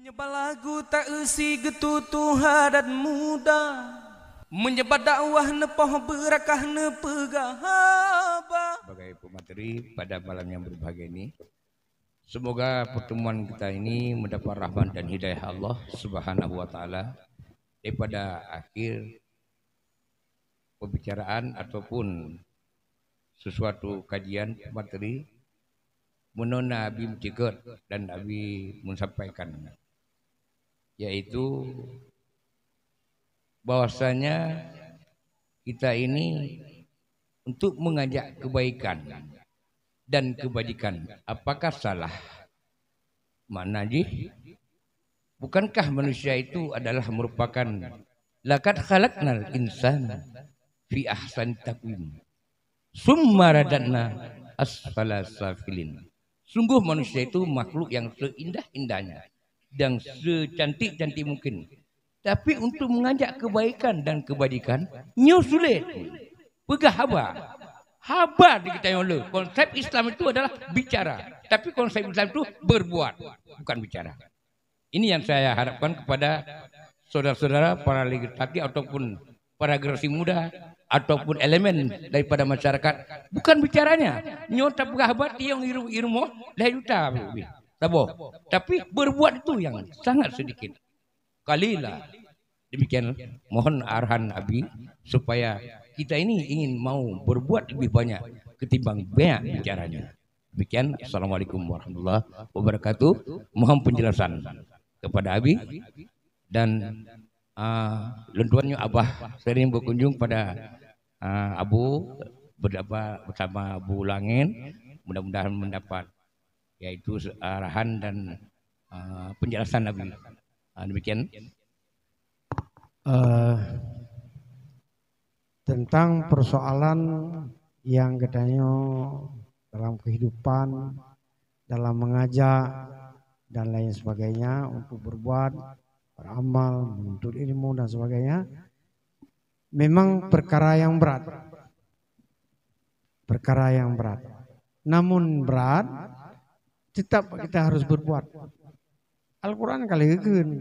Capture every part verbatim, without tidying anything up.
Balagu ta-eusi geututoe adat muda, meunyebat dakwah neupoh beurakah neupeugah haba. Sebagai pemateri pada malam yang berbahagia ini, semoga pertemuan kita ini mendapat rahmat dan hidayah Allah Subhanahu wa Taala. Daripada akhir pembicaraan ataupun sesuatu kajian materi, meunan na Abi meuceukeut dan Abi menyampaikan, yaitu bahwasanya kita ini untuk mengajak kebaikan dan kebajikan. Apakah salah? Makna jih, bukankah manusia itu adalah merupakan, "Laqad khalaqnal insana fi ahsani taqwim, summa radadna asfala safilin." Sungguh manusia itu makhluk yang seindah-indahnya dan secantik-cantik mungkin. Tapi untuk mengajak kebaikan dan kebajikan, nyoe sulet. Peugah haba. Haba di kita nyoe le. Konsep Islam itu adalah bicara. Tapi konsep Islam itu berbuat, bukan bicara. Ini yang saya harapkan kepada saudara-saudara para legislatif ataupun para generasi muda ataupun elemen daripada masyarakat. Bukan bicaranya. Nyoe tapeugah haba tiong iru-, irumoh dah juta lebih. Saboh. Tapi berbuat itu yang sangat sedikit. Qalila. Demikian, mohon arahan Abi supaya kita ini ingin mau berbuat lebih banyak ketimbang banyak bicaranya. Demikian, assalamualaikum warahmatullahi wabarakatuh. Mohon penjelasan kepada Abi dan, ah, lôn tuan nyoe Abah sering berkunjung pada, ah, Abu, berdapat bersama Abu Langin. Mudah-mudahan mendapat, yaitu se-, arahan dan, ah, penjelasan Abi. Ah, demikian. Eh, tentang persoalan yang katanya dalam kehidupan, dalam mengajak dan lain sebagainya, untuk berbuat, beramal, menuntut ilmu dan sebagainya, memang perkara yang berat. Perkara yang berat. Namun berat, tetap kita harus berbuat. Al-Quran ka lagèe geukheun,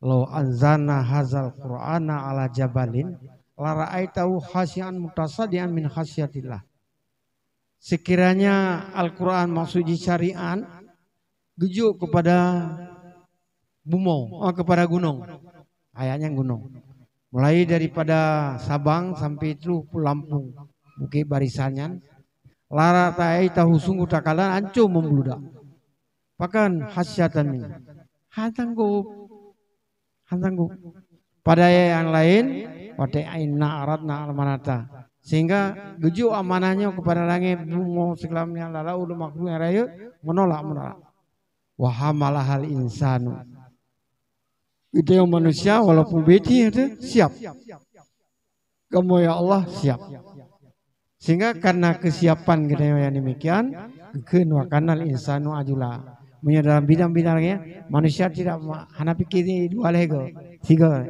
"Lau anzalna hazal Qur'ana ala jabalin, la ra'aitahu khasyi'an mutasaddian min khasyatillah." Sekiranya Al-Quran, maksud jih syariat, geujok kepada bumoe, oh, kepada gunong. Ayatnya gunong. Mulai daripada Sabang sampai troh Lampung, Bukit Barisan nyan, la ra'aitahu, sungguh takalon ancô meubludak. Pakon? Khasyatan min. Han sanggob. Han sanggob. Pada ayat yang lain, watèe inna aradna amanata. Sehingga geujok amanah nyoe kepada langèt, bumoe, segala nyang lam, laut, makhluk nyang rayeuk, menolak, menolak. Wa hamalahal insanu. Geutanyoe manusia walaupun beuti tu siap. Kamoe ya Allah siap. Sehingga karena kesiapan geutanyoe yang demikian, geukheun wa kanal insanu ajula. Meunyoe dalam bidang-bidang laén, manusia tidak ma-, hana pikir dua lhèe go, tiga.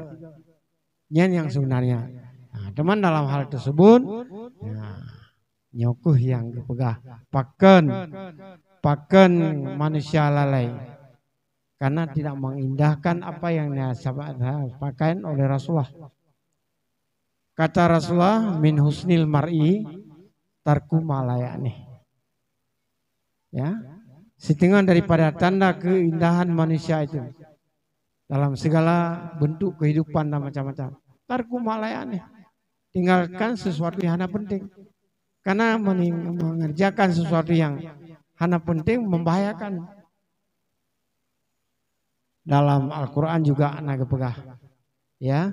Nyan yang sebenarnya. Nah, teman dalam hal tersebut, nah, nyoe keuh yang geupeugah pakon, pakon manusia lalai. Karena tidak mengindahkan apa yang disampaikan oleh Rasulullah. Kata Rasulullah, "Min husnil mar'i tarku ma la ya'nih." Ya. Setengah daripada tanda keindahan manusia itu dalam segala bentuk kehidupan dan macam-macam. Tarku ma la ya'nih. Tinggalkan sesuatu yang hana penting. Karena mening-, mengerjakan sesuatu yang hana penting membahayakan. Dalam Al-Quran juga na geupeugah, ya,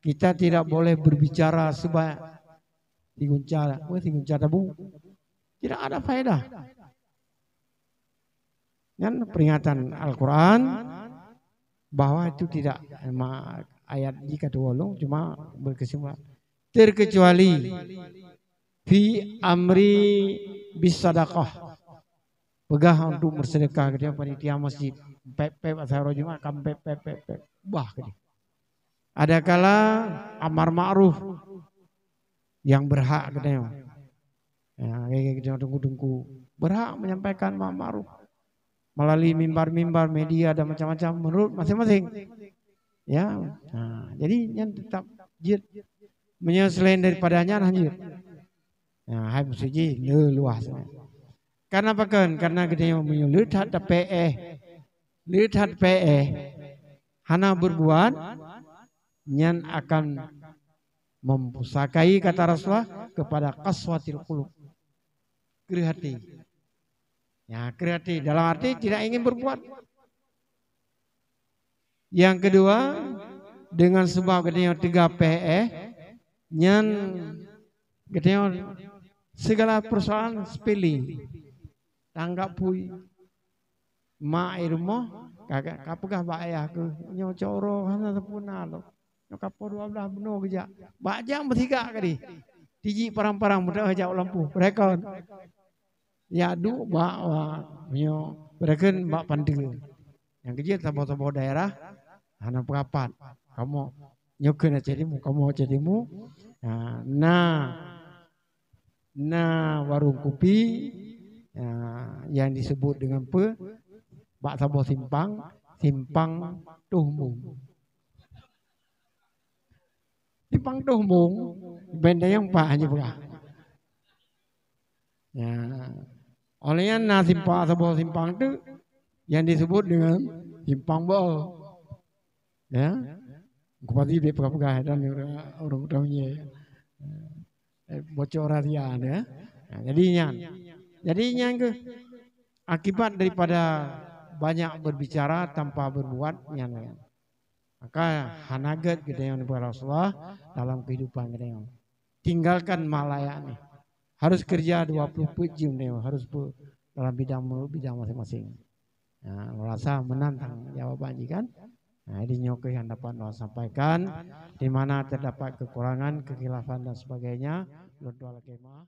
kita tidak boleh berbicara seba-, sigunca, apa, sigunca tabu. Tidak ada faedah. Nyan peringatan Al-Quran bahwa itu tidak, ma-, ayat jih ka tuwoe lôn, cuma berkesimpulan. Terkecuali fi amri bis sadaqah. Peugah untuk bersedekah, geutanyoe panitia masjid. Pep, pep, asai uroe Jumat, kam pep, pep, pep, pep. Bah, geutanyoe. Adakala amar ma'ruf yang berhak geutanyoe. Ya, kayak gitu, tunggu-tunggu. Berhak menyampaikan amar ma'ruf. melalui mimbar-mimbar, media dan macam-macam menurut masing-masing. Ya, nah, jadi nyan tetap jeuet. Meunyoe selain daripada nyan hana jeuet. Nah, hai musuh jih le luwah sangat. Karena apa kan? Karena geutanyoe meunyoe le that tapeuéh, le that tapeuéh, hana berbuat, nyan akan mempusakai, kata Rasulullah, kepada qaswatil qulub. Kreueh hati. Ya, kreueh hati. Dalam arti tidak ingin berbuat. Yang kedua, dengan sebab geutanyoe teuga péh éh, nyan geutanyoe segala persoalan sepele. Tanggap pui. Mak i rumoh ka, ka peugah bak ayah keuh, "Nyoe coro hana sempurna lom. Nyoe kapoh dua belas bunoe geujak. Bak jam meusigak kadi. Tiji parang-parang meuteumé jak u lampôh." Beureukan. Ya duek bak, bak, nyoe beureukan bak pandeue. Nyang keujeuet saboh-saboh daerah hana peurapat. Kamoe nyoe keuh na céh timu, kamoe céh timu. Ha, na, na warong kupi, ha, yang disebut dengan pe, bak saboh simpang, simpang Toh Mung. Simpang Toh Mung, benteng nyang pat hana peugah. Ya. Oleh nyan na simpang, saboh simpang tu yang disebut dengan simpang Boo. Ya. Kupati dia peugah-peugah dan orang, orang tahu ye. Eh, bocor rahasia dia. Nah, jadi nyan. Jadi nyan ke akibat daripada banyak berbicara tanpa berbuat nyan. Maka hana gét geutanyoe nibak Rasulullah dalam kehidupan geutanyoe. Tinggalkan malayani. Harus kerja dua puluh empat jam geutanyoe, harus pe-, dalam bidang menurut bidang masing-masing. Nah, merasa menantang jawaban ji kan. Nah, jadi nyoe keuh yang dapat saya sampaikan. Di mana terdapat kekurangan, kekhilafan dan sebagainya, lôn tuan lakée maaf.